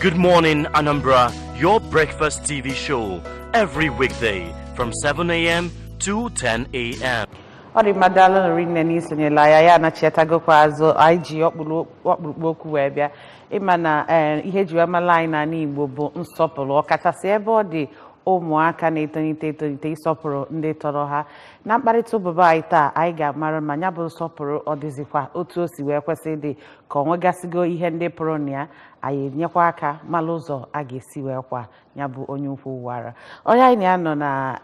Good morning, Anambra, your breakfast TV show every weekday from 7 a.m. to 10 a.m. Ọ dị mma, daalụ rinne na isonyela ya. Ya anachetagokwa azụ. Anyị ji ọkpụrụkpụ okwu wee bịa. Ịma na ihe eji wee mara anyị n'ala Igbo bụ nsọpụrụ, ọkachasị ebe ọ dị ụmụaka na-etolite etolite ịsọpụrụ ndị tọrọ ha. Na mkparịta ụbụba anyị taa, anyị ga-amara ma ya bụ nsọpụrụ ọ dịzikwa otu o si wee kwesị ịdị, ka ọ nwegasịgo ihe ndị pụrụ na ya. Anyị enyekwa aka mara ụzọ a ga-esi wee kwa ya bụ onye ukwu wara. Onye anyị na-anọ na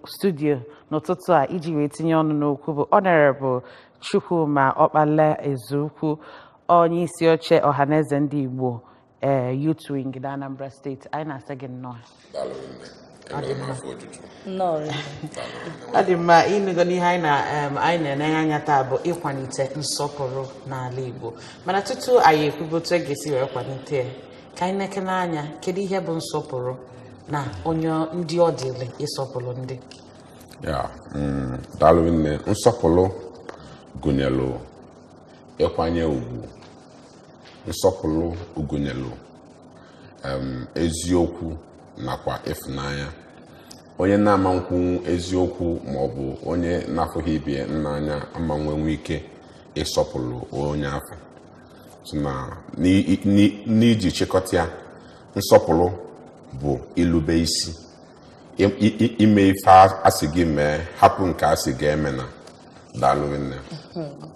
studio n'ụtụtụ a iji wee tinye ọnụ n'okwu bụ Honorable Chukwuma Ọkpala Ezeukwu, onye isi oche Ọhaneze Ndị Igbo Youth Wing na Anambra Steeti. Anyị na-asị gị nnọọ. Daalụ nne. Enwere m afọ ojuju. Nnọọ rinne. Ọ dị mma. Ịnụgo n'ihe anyị na-enye anya taa bụ ịkwalite nsọpụrụ n'ala Igbo. Mana tutu anyị ekwube otu e ga-esi wee kwalite ya, ka anyị neke n'anya kedu ihe bụ nsọpụrụ na onye ndị ọ dịrị ịsọpụrụ ndị. Ya, daalụ nne. Nsọpụrụ gụnyere ịkwanye ugwu. Nsọpụrụ gụnyere eziokwu nakwa ịfụnanya. Onye na-ama nkwu eziokwu maọbụ onye na-afụghị ibe n'anya ama nwenwe ike ịsọpụrụ onye afọ. So na n'iji chịkọta ya, nsọpụrụ bụ ilube isi, ime ife asị gị mee, hapụ nke asị gị eme. Na daalụ nne.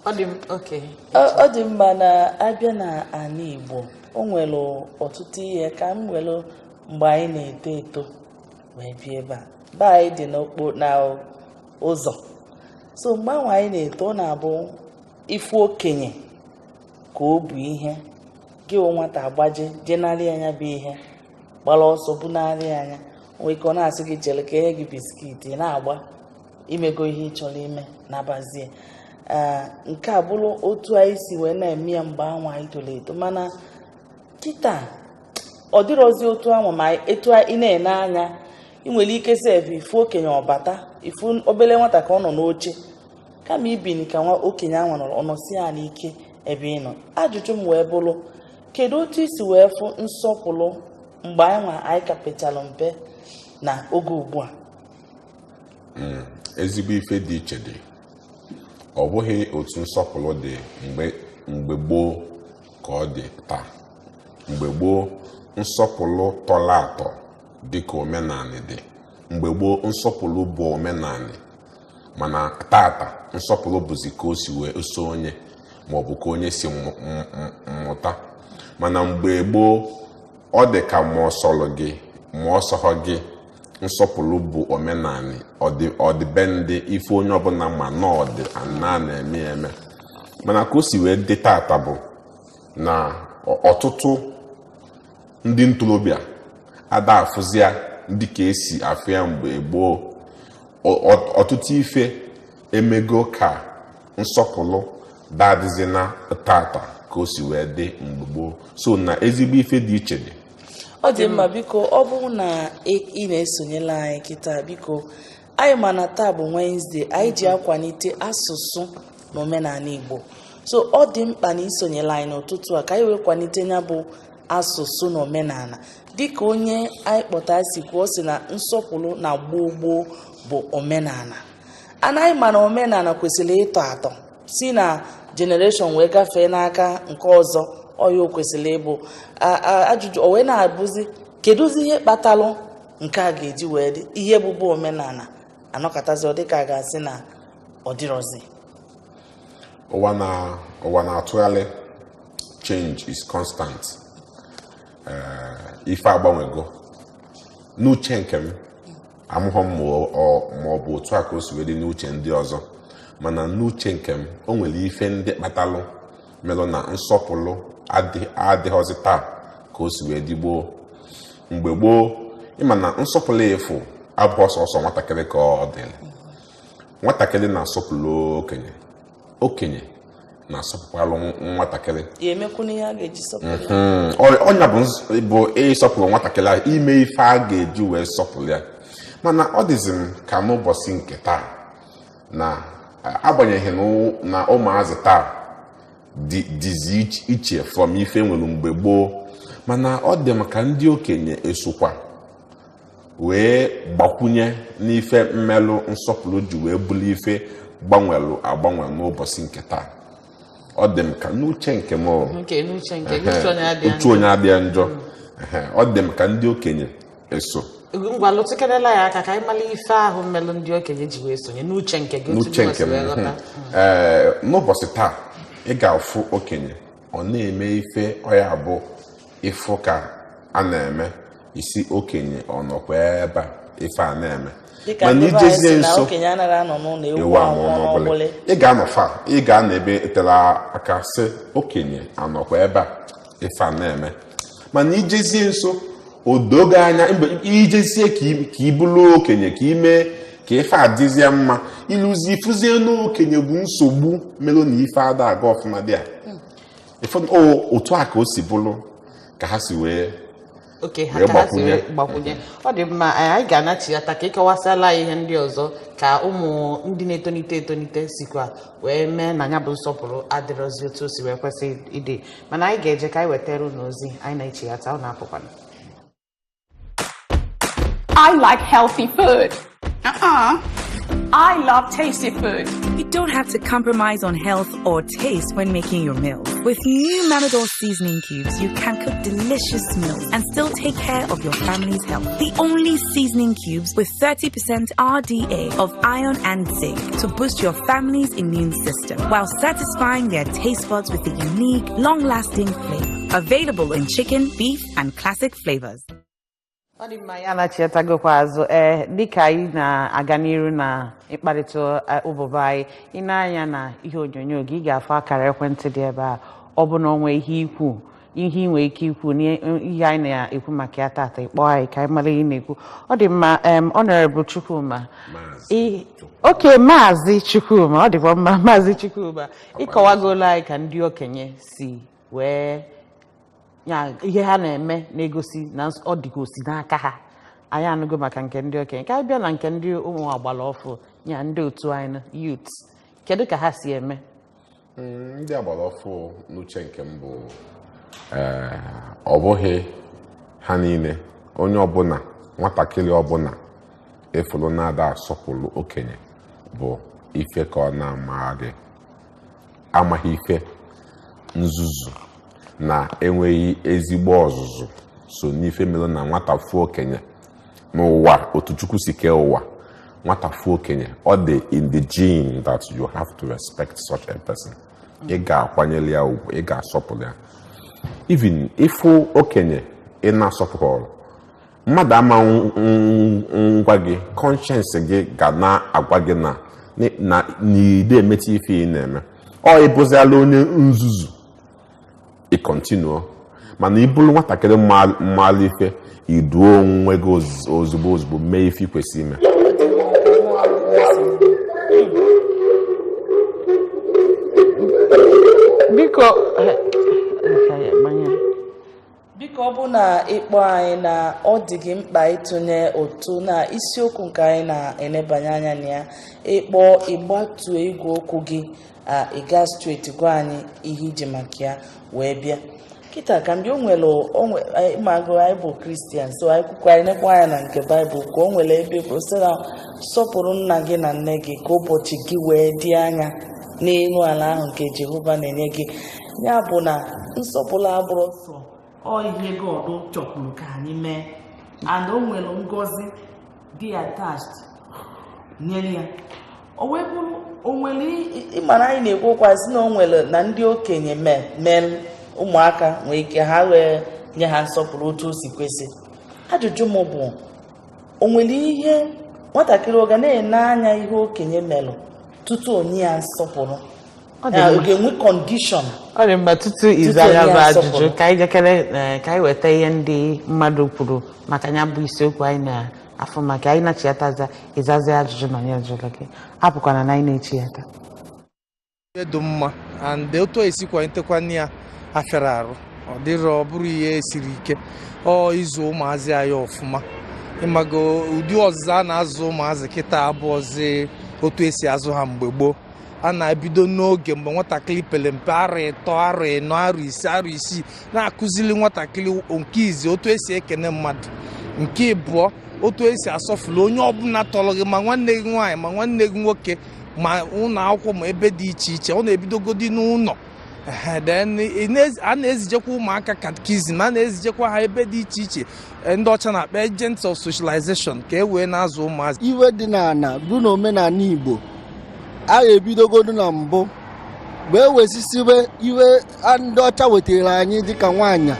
Ọ dị oke. Ọ dị mma. Na abịa na ala Igbo, o nwere ọtụtụ ihe. Ka m were mgbe anyị na-eto eto wee bịa ebe a, be anyị dị n'okpo na ụzọ. So mgbe ahụ anyị na-eto, ọ na-abụ ifu okenye ka o bu ihe gị wụ nwata, agbaje jenarị anya bụ ihe gbara ọsọ bunarị anya. Nwee ike ọ na-asị gị chere ka enye gị biscuit, ị na-agba imego ihe ị chọrọ ime nabazie. Ee, nke a bụrụ otu anyị si wee na-eme ya mgbe anwa anyị toro eto. Mana kịta ọ dịrọzi otu ahụ. Ma etu ị na-ene anya, ị nwere ike sef ifu okenye ọbata, ifu obere nwata ka ọ nọ n'oche, kama ibini ka nwa okenye ahụ nọrọ, ọ nọsi ya n'ike ebe ị nọ. Ajụjụ m wee bụrụ, kedu otu isi wee fụ nsọpụrụ mgbe anyị nwa anyị ka pechalụ mpe na oge ugbu a? Ezigbo ife dị iche dị. Ọ bụghị otu nsọpụrụ dị mgbe gboo ka ọ dị taa. Mgbe gboo, nsọpụrụ tọrọ atọ dị ka omenanị dị. Mgbe gboo, nsọpụrụ bụ omenanị, mana tata nsọpụrụ bụzi ka o si wee so onye maọbụ ka onye si mụta. Mana mgbe gboo, ọ dị ka ma ọ sọrọ gị ma ọ sọghọ gị, nsọpụrụ bụ omenanị, ọdịbendị, ife onye ọbụla ma na ọ dị ana na-eme ya eme. Mana ka o si wee dị tata bụ na ọtụtụ ndị ntorobịa ada afụzi ya ndị ka esi afụ ya mgbe gboo. Ọtụtụ ife emego ka nsọpụrụ dadịzi na tata ka o si wee dị mgbe gboo. So na ezigbo ife dị iche dị. Ọ dị mma. Biko, ọ bụrụ na ị na-esonyela anyị kịta, biko, anyị ma na taa bụ Wednesday anyị ji akwalite asụsụ na omenala Igbo. So ọ dị mkpa na isonyela anyị n'ụtụtụ a ka anyị wee kwalite ya bụ asụsụ na omenala. Dịka onye anyị kpọta si kwuo, ọ sị na nsọpụrụ na gboo gboo bụ omenala. Anaghị ma na omenala kwesịrị ịtọ atọ si na generation wee gafee n'aka nke ọzọ. Ọya o kwesịrị ịbụ ajụjụ o wee na-abụzi, kedụzi ihe kpatalụ nke a ga-eji wee dị ihe bụbu omenala anọkọtazi, ọ dịka a ga-asị na ọ dịrọzi? Ụwa na-atụgharị. Change is constant. Ife agbanwego. N'uche nke m, amụghọ m ma ọ bụ otu a ka o si wee dị n'uche ndị ọzọ, mana n'uche nke m, o nwere ife ndị kpatalụ melụ na nsọpụrụ adịghọzi taa ka o si wee dị gboo. Mgbe gboo, ịma na nsọpụrụ efu abụghị sọsọ nwatakịrị ka ọ dịrị. Nwatakịrị na-asọpụrụ okenye, okenye na-asọpụkwalụ nwatakịrị. Ya emekwu n'ihe a ga-eji sọpụrụ ya. Ọnya bụ bụ ịsọpụrụ nwatakịrị ahụ, ime ife a ga-eji wee sọpụrụ ya. Mana ọ dịzi m ka n'ụbọchị nke taa na agbanyeghị na ụmụazị taa dịzi iche from ife nwere mgbe gboo. Mana ọ dị maka ndị okenye esokwa wee gbakwunye n'ife mmelụ nsọpụrụ ji wee bụrụ ife gbanwelụ agbanwe n'ụbọchị nke taa. Ọ dị m ka n'uche nke m o. Nke n'uche nke gị, uche onye adịghị uche onye adịghị njọ. Ehe, ọ dị m ka ndị okenye eso. Ngwa, lụtụkerela ya aka ka anyị mara ife ahụ mmelụ ndị okenye ji wee sonye n'uche nke gị, otu n'uche gị nke si wee m. ghọta. Ee, n'ụbọchị taa, ị ga-afụ okenye ọ na-eme ife ọ ya bụ ịfụ ka a na-eme isi okenye, ọ nọkwa ebe a ife a na-eme. Dịka Mana ndị be anyị ijezie si na nso, okenye anaghị anọ n'ụlọ ewu ewu amụọ amụọ n'ọbụla. n'ọgbụlị. Ị ga-anọ fa, ị ga-anọ ebe etere aka sị okenye anọkwa ebe a ife a na-eme. Mana ijezie nso, o dogo anya mgbe ijezie ka ị bụrụ okenye, ka ị mee ka ife adịzie mma, ịlụzi ifụzie n'okenye bụ nsogbu melụ na ife ada aga ọfụma dị a. Otu a ka o si bụrụ ka ha si wee oke ha wee ka ha si gbakwunye. wee gbakwunye. Ọ dị mma. Anyị ga-anachighata ka ịkọwasịala anyị ihe ndị ọzọ ka ụmụ ndị na-etonite etonite sikwa wee mee na ya bụ nsọpụrụ adịrọzi otu o si wee kwesị ịdị. Mana anyị ga-eje ka anyị wetara unu ozi anyị na-echighata. Ọ na-apụkwana. I like healthy food. Uh-uh. I love tasty food. You don't have to compromise on health or taste when making your meals. With new Mamador seasoning cubes, you can cook delicious meals and still take care of your family's health. The only seasoning cubes with 30% RDA of iron and zinc to boost your family's immune system while satisfying their taste buds with a unique, long-lasting flavor. Available in chicken, beef, and classic flavors. Ọ dị mma, ya anachiatagokwa azụ. Ee, dịka anyị na-aga n'iru na ịkparịta ụbụba anyị, ị na-anya na ihe onyonyo gị, ị ga-afụ akara ekwentị dị ebe a. Ọ bụ na ọ nwee ihe ikwu, ihe ị nwere ike ikwu n'ihe anyị na-ekwu maka ya tata, ịkpọ anyị ka anyị mara ihe ị na-ekwu. Ọ dị mma. Honorable Chukwuma, oke Maazị Chukwuma, ọ dịkwa mma. Maazị Chukwuma, ịkọwagola anyị ka ndị okenye si wee ya ihe ha na-eme na-egosi na ọ dịgosi n'aka ha. Anyị anụgo maka nke ndị okenye, ka anyị bịa na nke ndị ụmụ agbara ọfụ ya, ndị otu anyị nọ, youth, kedu ka ha si eme? Ndị agbara ọfụ, n'uche nke m bụ, ọ bụghị ha niile. Onye ọbụla, nwatakịrị ọbụla efuru na-ada asọpụrụ okenye bụ ife ka ọ na-amaghị, amaghị ife, nzuzu na enweghị ezigbo ọzụzụ so n'ife mere na nwata fuo okenye n'ụwa. Otu Chukwu si kee ụwa, nwata fuo okenye, ọ dị in the gene that you have to respect such a person. Ị ga-akwanyere ya ugwu, ị ga-asọpụrụ ya. Even ịfụ okenye ị na-asọpụrụ, mmadụ ama ngwa gị, conscience gị ga na-agwa gị na n'ide emetụ ife ị na-eme. Ọ ịbụziala onye nzuzu, ị continue. Mana ị bụrụ nwatakịrị mmalụ ife, iduo onwe gị ozugbo ozugbo mee ife ị kwesịrị ime. Biko, gbanye. Biko, ọ bụ na ịkpọ anyị na ọ dị gị mkpa ịtụnye ụtụ na isiokwu nke anyị na-enebanye anya na ya, ịkpọ, ịgbatuo igwe okwu gị, a ịga straight gwa anyị ihe iji maka ya wee bịa kịta. Ka mgbe o nwere ịmagụ, anyị bụ Christian, so anyị kwukwa, anyị nekwa anya na nke Baịbụl ka o nwere ebe bụ sị na sọpụrụ nna gị na nne gị ka ụbọchị gị wee dị anya n'elu ala ahụ nke Jehova na-enye gị. Ya bụ na nsọpụrụ abụrụ sọ ọ ihe God chọkwuru ka anyị mee, and o nwere ngọzi dị attached nyere ya. O wee bụrụ o nwere ịmara anyị na-ekwukwasị na o nwere na ndị okenye mee ụmụaka nwee ike ha wee nye ha nsọpụrụ otu o si kwesị. Ajụjụ m bụ, o nwere ihe nwatakịrị ọ ga na-ene anya ihe okenye melụ tutu o nye ya nsọpụrụ? Ọ dị Ya, mma. ọ ga-enwe condition? Ọ dị mma. Tutu izu Tutu anya onye bụ ajụjụ, asọpụrụ. ka anyị jekere, ka anyị weta ihe ndị mmadụ kwuru maka ya bụ isiokwu anyị na-afụ maka anyị nachiataza, ịzazi ajụjụ na onye jụrụ gị. Apụkwana na anyị na-echi ya taa. Ihe dị mma and otu esi kwalitekwana ya afịara arụ, ọ dịrọ, ọ bụrụ ihe siri ike. Ọ ịzụ ụmụazị anyị ọfụma. Ịmago ụdị ọzụzụ a na-azụ ụmụazị kịta abụọzi otu esi azụ ha mgbe gboo. A na-ebido n'oge mgbe nwatakịrị pere mpe, arọ 3, arọ 4, arọ 5, arọ 6, na-akụzili nwatakịrị nke izi otu esi ekene mmadụ, nke ịbụọ otu esi asọfụrụ onye ọbụla tọrọ gị, ma nwanne gị nwaanyị, ma nwanne gị nwoke, ma ụlọ akwụkwọ, ma ebe dị iche iche. Ọ na-ebidogodi n'ụlọ. Then a na-ezijekwa ụmụaka catechism, a na-ezijekwa ha ebe dị iche iche, ndị ọcha na-akpa agents of socialization, ka e wee na-azụ ụmụazị. Iwe dị n'ala bụ na omenala Igbo a ga-ebidogodu na mbụ wee wesisiwe iwe ndị ọcha wetara anyị, dịka nwaanyị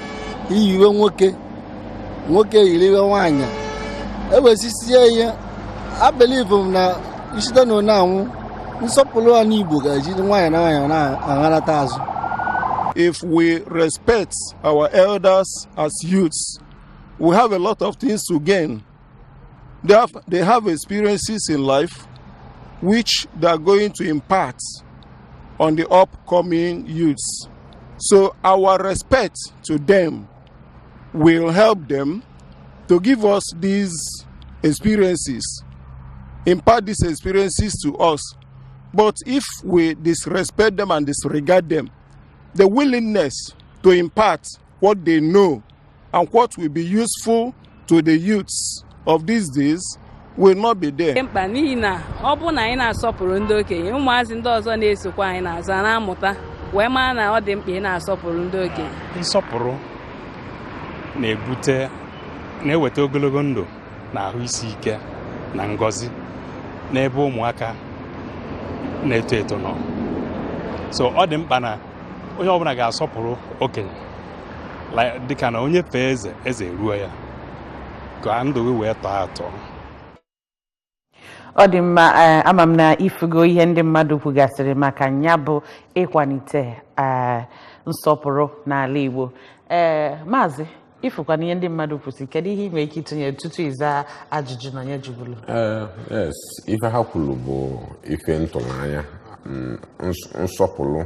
iyiwe nwoke, nwoke yiriwe nwaanyị, ewesisie ihe. A believe m na isite na one anwụ nsọpụrụ ala Igbo ga-eji nwaanyị na nwaanyị na-agharata azụ. If we respect our elders as youths, we have a lot of things to gain. They have experiences in life which they are going to impart on the upcoming youths. So our respect to them will help them to give us these experiences, impart these experiences to us. But if we disrespect them and disregard them, the willingness to impart what they know and what will be useful to the youths of these days will not be there. Dị mkpa, n'ihi na ọ bụ na anyị na-asọpụrụ ndị okenye, ụmụazị ndị ọzọ na-esokwa anyị n'azụ a na-amụta wee mara na ọ dị mkpa ị na-asọpụrụ ndị okenye. Nsọpụrụ na-ebute, na-eweta ogologo ndụ na ahụ isi ike na ngọzi n'ebe ụmụaka na-eto eto nọ. So ọ dị mkpa na onye ọbụla ga-asọpụrụ okenye, dịka na onye fee eze, eze eruo ya, ka ndụ gị wee tọọ atọ. Ọ dị mma. Ama m na ifugo ihe ndị mmadụ kwugasịrị maka ya bụ ịkwalite nsọpụrụ n'ala Igbo. Ee, maazị, ifukwana ihe ndị mmadụ kwụsị, kedu ihe ị nwere ike ịtụnye tutu ịza ajụjụ na onye jụbụrụ? Yes, ife ha kwuru bụ ife ntụnanya. Nsọpụrụ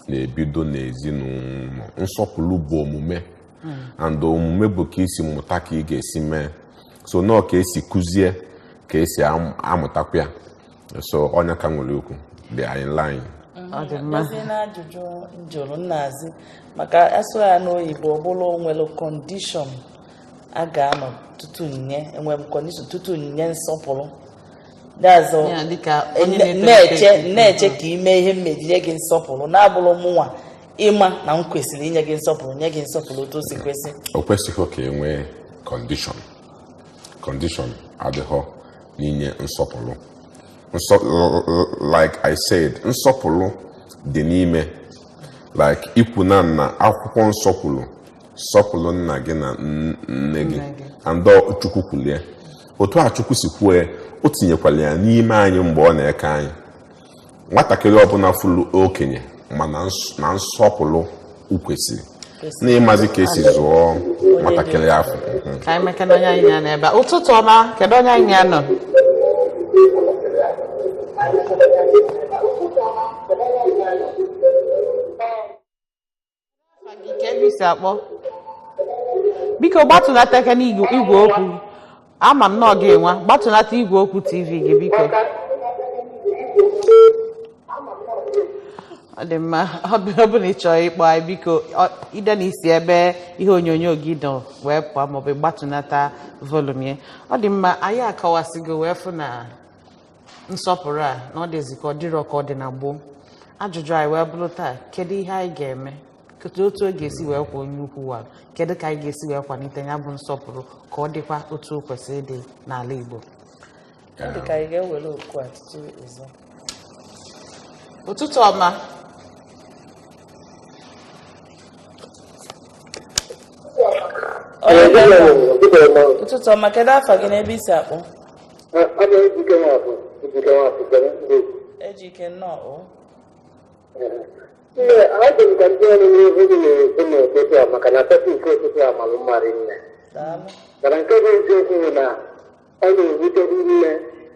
na-ebido n'ezinụlọ. Nsọpụrụ bụ omume, and omume bụ ka isi mụta ka ị ga-esi mee. So nọọ ka esi kụzie ka esi amụtakwa ya. So ọnya ka nwere okwu dị anyị line. Ọ dị mma. Gazie na ajụjụ m jụrụ nnazi, maka asụ ya n'oyibo, ọ bụrụ nwere condition a ga-anọ tutu nye, enwe m condition tutu nye nsọpụrụ. That's all. Ya, dịka onye na-etolite na-eche eto. Na-eche ka ime ihe mmejinye gị nsọpụrụ, na-abụrụ mụnwa ịma na m kwesịrị inye gị nsọpụrụ, nye gị nsọpụrụ otu o si kwesị. O kwesịghị ka e nwee condition. Condition adịghọ n'inye nsọpụrụ. Nsọ, like I said, nsọpụrụ dị n'ime, like ikwu na nna akwụkwọ nsọ kwuru, sọpụrụ nna gị na nne gị. And ọ Chukwu kwulie otu a, Chukwu si kwuo ya, o tinyekwala ya n'ime anyị mgbe ọ na-eke anyị. Nwatakịrị ọbụla fụrụ okenye mana na nsọpụrụ kwesịrị n'ịmazi ka esi zụọ nwatakịrị afọ. Ka anyị meke na onye anyị na ebe a. Ụtụtụ ọma, kedu onye anyị na-anọ? Ka ebe isi akpọ, biko gbatụnata aka n'igwe igwe okwu. Ama m na ọ ga-enwe, gbatụnata igwe okwu TV gị, biko. Ọ dị mma. Ọ bụ na ị chọrọ ịkpọ anyị, biko ide na isi ebe ihe onyonyo gị nọ wee pụọ, maọbụ gbatụnata volume ya. Ọ dị mma. Anyị akọwasịgo wee fụ na nsọpụrụ a na ọ dịzi ka ọ dịrọ ka ọ dị na gboo. Ajụjụ anyị wee bụrụ taa, kedu ihe anyị ga-eme? Kedu otu ọ ga-esi wee kwa onye ukwu wa? Kedu ka anyị ga-esi wee kwalite ya bụ nsọpụrụ ka ọ dịkwa otu o kwesịrị ịdị n'ala Igbo? Ọ dị ka anyị ga-ewere okwu a tutu ịzụ. Ụtụtụ ọma. Onye ga-ebe? Ụtụtụ ọma, kedu afa gị n'ebe isi akpọ? Ejike, nnọọ o. Nne, adị m ka ndị ọrụ n'ihu gị na-ekwu n'ụtụtụ a, maka na topic ụtụtụ a malụ mma rinne. Daalụ. Mana nke bụ eziokwu bụ na ọ na-ewute nne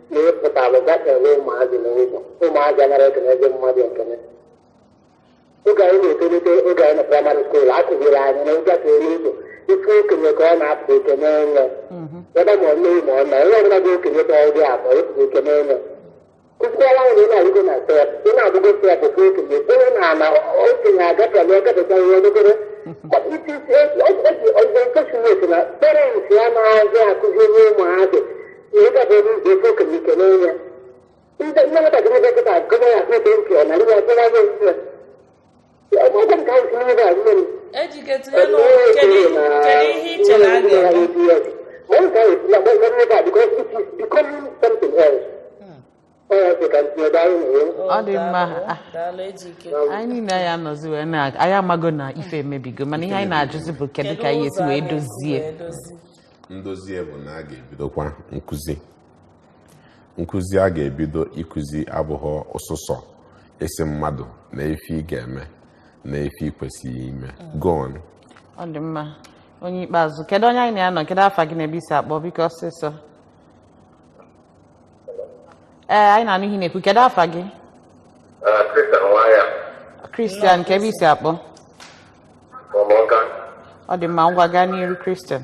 na ịpụtalụ gafere ụmụazị n'ụzọ, ụmụazị anara ekene eze mmadụ ekene. Oge anyị na-etolite, oge anyị na primary school, a kụziri anyị na ịgafee n'ụzọ, ife okenye ka ọ na-apụ, ekene enye ebe ma ọ nne ma ọ nna, onye ọbụla bụ okenye ka ọ dị atọ ịpụ ekene enye. Kụzikwara anyị na ị na-arịgo na step, ị na-adịgo step fụ okenye, onye na-ana okenye agafele agafecha ihe obere. But it is unfortunate na parents ya na-azị akụziri ụmụazị na ịgafe n'ụzọ efe okenye kelee ya. Ndị nne nwatakịrị ebe kịta agụma ya akpete ntị ọ narị ya akpere anya ntị ya. Ọ bụ nke ahụ si n'ebe a nne m. Ejike tinye n'okwu, kedu kedu ihe i chere a ga-eme? Because it is becoming something else. Ọ dị mma. Daalụ, Ejike. Anyị niile anyị anọzi wee na anyị amago na ife emebigo, mana ihe anyị na-ajụzi bụ kedu ka anyị esi wee dozie. Ndozie bụ na a ga-ebidokwa nkụzi. Nkụzi a ga-ebido ịkụzi abụghị ọsụsọ esi mmadụ na ife ị ga-eme na ife ị kwesịrị ime. Go on. Ọ dị mma. Onye ikpeazụ, kedu onye anyị na-anọ? Kedu afa gị na ebe isi akpọ? Biko ọsịsọ. Ee, anyị na-anụ ihe ị na-ekwu. Kedu afa gị? Christian Nwaya. Christian, ka ebe isi akpọ? From Awka. Ọ dị mma, ngwa gaa n'iru, Christian.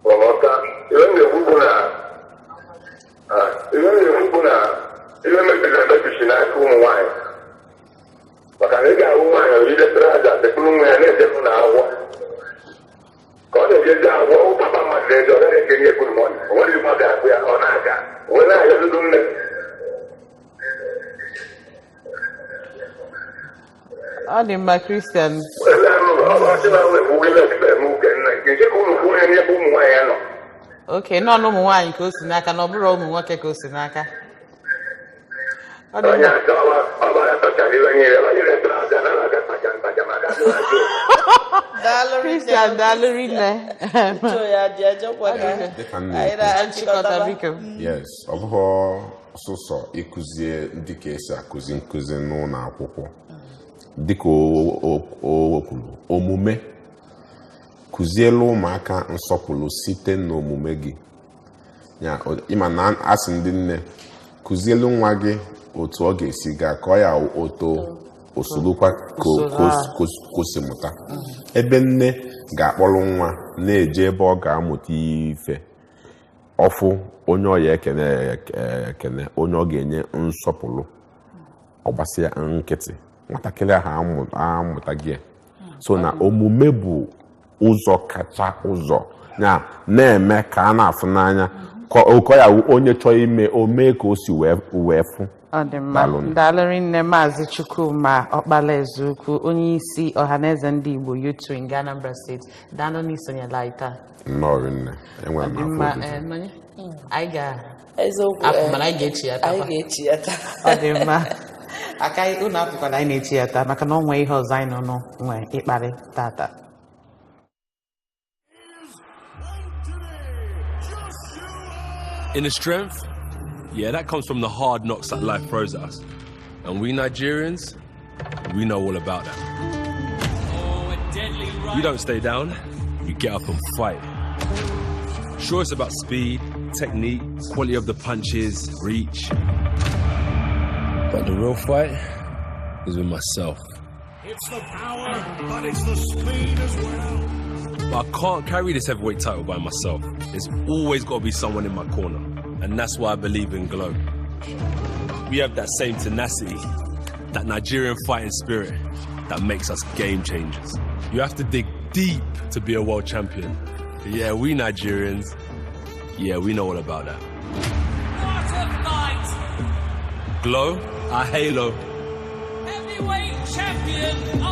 From Awka. Ihe m na-ekwu bụ na ihe m na-ekwu bụ na ihe mebiri emebi si n'aka ụmụ nwaanyị. Maka na ị ga-ahụ nwaanyị oyidesịrị aja dekpuru nwa ya na-ejepụ na agwọ. Ka ọ na-ejezi agwọ, papa mmadụ na-eje, ọ gaghị ekenye good morning. O nweghị mmadụ agụ ya, ọ na-aga. O wee na-ayọzido nne. Ọ dị mma, Christian. Ọ sị na ekwu gị na-eme uke nna nke ka ụmụ kwuo onye ebe ụmụ nwaanyị nọ. Oke nọ na ụmụ nwaanyị ka o si n'aka na ọ bụrụ ụmụ nwoke ka o si n'aka. Ọ dị Onye mma. aka ọbara tachara iwe nyere banyere aja na aga tacha ntacha maka Daalụ. Christian, daalụ rinne. Uche ya dị ajọkwa ka Dịka m anyị na-ekwu. na-achịkọtaba. Biko. Yes, ọ bụghị sụsọ ịkụzie ndị ka esi akụzi nkụzi n'ụlọ akwụkwọ. Dịka o kwuru, omume kụzielu ụmụaka nsọpụrụ site n'omume gị. Ya ịma na asị ndị nne kụzielu nwa gị otu ọ ga-esi gaa ka ọ ya oto osorokwa ka o si mụta. Ebe nne ga-akpọrọ nwa na-eje ebe ọ ga-amụta ife ọfụ, onye ọ ya ekene ekene, onye ọ ga-enye nsọpụrụ, ọ gbasịa nkịtị, nwatakịrị ahụ amụtaghị ya. So na omume bụ ụzọ kacha ụzọ ya na-eme ka a na-afụ n'anya ka ọ ya wụ onye chọọ ime o mee ka o si wee fụ. Ọ dị mma. Daalụ. Daalụ rinne, Maazị Chukwuma Ọkpala Ezeukwu, onye isi Ọhaneze Ndị Igbo Youth Wing Anambra Steeti. Daalụ n'isonyela anyị taa. Nnọọ rinne, enwere Ọ m dị afọ mma. ojuju. Nonye, anyị ga Eziokwu. apụ, mana anyị ga-echi ya taa. Anyị ga-echi ya taa. Ọ dị mma. Aka unu apụkwala, anyị na-echi ya taa maka na ọ nwee ihe ọzọ anyị nọ nụ nwee ịkparị tata. Inner strength? Yeah, that comes from the hard knocks that life throws at us. And we Nigerians, we know all about that. We don't stay down, we get up and fight. Sure, it's about speed, technique, quality of the punches, reach. But the real fight is with myself. It's the power, but it's the speed as well. But I can't carry this heavyweight title by myself. There's always got to be someone in my corner. And that's why I believe in Glow. We have that same tenacity, that Nigerian fighting spirit that makes us game changers. You have to dig deep to be a world champion. Yeah, we Nigerians, yeah, we know all about that. What a fight! Glow, our halo. Heavyweight champion